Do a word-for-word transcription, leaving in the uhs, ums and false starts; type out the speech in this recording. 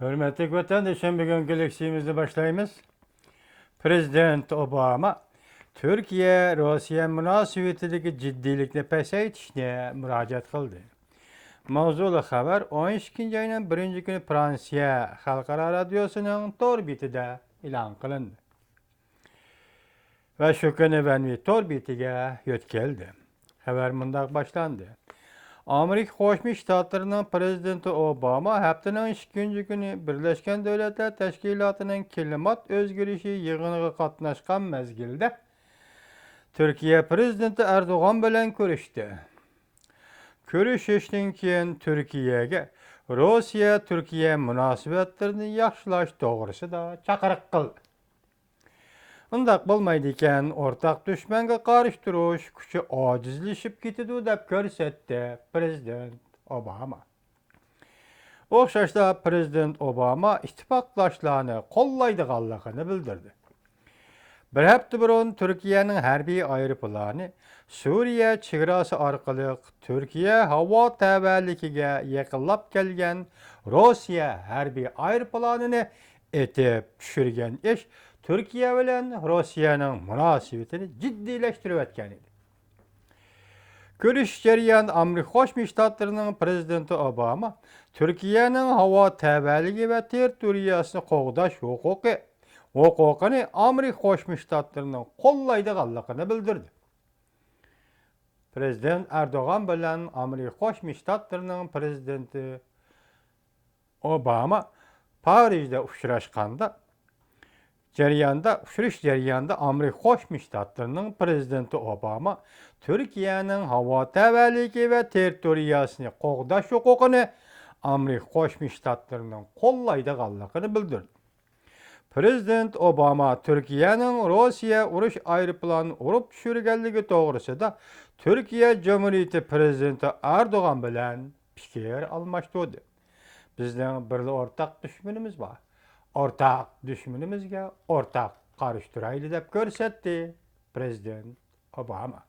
ھۆرمەتلىك ۋەتەندىشىم، بۈگۈنكى لېكسىيىمىزنى باشلايمىز. پىرېزىدېنت ئوباما تۈركىيە روسىيە مۇناسىۋىتىدىكى جىددىيلىكنى پەسەيتىشنى مۇراجىئەت قىلدى. ماۋزۇلۇق خەۋەر ئون ئىككىنچى ئاينىڭ بىرىنچى كۈنى فرانسىيە خەلقئارا رادىيوسىنىڭ تور بېتىدە ئېلان قىلىندى ۋە شۇ كۈنى ۋەنۋى تور بېتىگە يۆتكەلدى. خەۋەر مۇنداق باشلاندى: ئامېرىكا قوشما شتاتلىرىنىڭ پىرېزىدېنتى ئوباما ھەپتىنىڭ ئىككىنچى كۈنى بىرلەشكەن دۆلەتلەر تەشكىلاتىنىڭ كىلىمات ئۆزگىرىشى يىغىنىغا قاتناشقان مەزگىلدە تۈركىيە پىرېزىدېنتى ئەردوغان بىلەن كۆرۈشتى. كۆرۈشۈشتىن كېيىن تۈركىيەگە روسىيە-تۈركىيە مۇناسىۋەتلىرىنى ياخشىلاش توغرىسىدا چاقىرىق قىلدى. ئۇنداق بولمايدىكەن، ئورتاق دۈشمەنگە قارشى تۇرۇش كۈچى ئاجىزلىشىپ كېتىدۇ، دەپ كۆرسەتتى پىرېزىدېنت ئوباما. ئوخشاشلا پىرېزىدېنت ئوباما ئىتتىپاقداشلارنى قوللايدىغانلىقىنى بىلدۈردى. بىر ھەپتە بۇرۇن تۈركىيەنىڭ ھەربىي ئايروپىلانى سۈرىيە چېگراسى ئارقىلىق تۈركىيە ھاۋا تەۋەلىكىگە يېقىنلاپ كەلگەن روسىيە ھەربىي ئايروپىلانىنى ئېتىپ چۈشۈرگەن ئىش تۈركىيە بىلەن روسىيەنىڭ مۇناسىۋىتىنى جىددىيلەشتۈرۈۋەتكەن ئىدى. كۆرۈشۈش جەريانىدا ئامېرىكا قوشما شتاتلىرىنىڭ پىرېزىدېنتى ئوباما تۈركىيەنىڭ ھاۋا تەۋەلىكى ۋە تېررىتورىيەسىنى قوغداش ھوقۇقى، ھوقۇقىنى ئامېرىكا قوشما شتاتلىرىنىڭ قوللايدىغانلىقىنى بىلدۈردى. پىرېزىدېنت ئەردوغان بىلەن ئامېرىكا قوشما شتاتلىرىنىڭ پىرېزىدېنتى ئوباما پارىژدا ئۇچراشقاندا، جەرياندا، ئۇچرىشىش جەريانىدا ئامېرىكا قوشما شتاتلىرىنىڭ پىرېزىدېنتى ئوباما تۈركىيەنىڭ ھاۋا تەۋەلىكى ۋە تېررىتورىيەسىنى قوغداش ھوقۇقىنى ئامېرىكا قوشما شتاتلىرىنىڭ قوللايدىغانلىقىنى بىلدۈردى. پىرېزىدېنت ئوباما تۈركىيەنىڭ روسىيە ئۇرۇش ئايروپىلانىنى ئۇرۇپ چۈشۈرگەنلىكى توغرىسىدا تۈركىيە جۇمھۇرىيىتى پىرېزىدېنتى ئەردوغان بىلەن پىكىر ئالماشتۇردى. بىزنىڭ بىرلا ئورتاق دۈشمىنىمىز بار. ئورتاق دۈشمىنىمىزگە ئورتاق قارشى تۇرايلى، دەپ كۆرسەتتى پىرېزىدېنت ئوباما.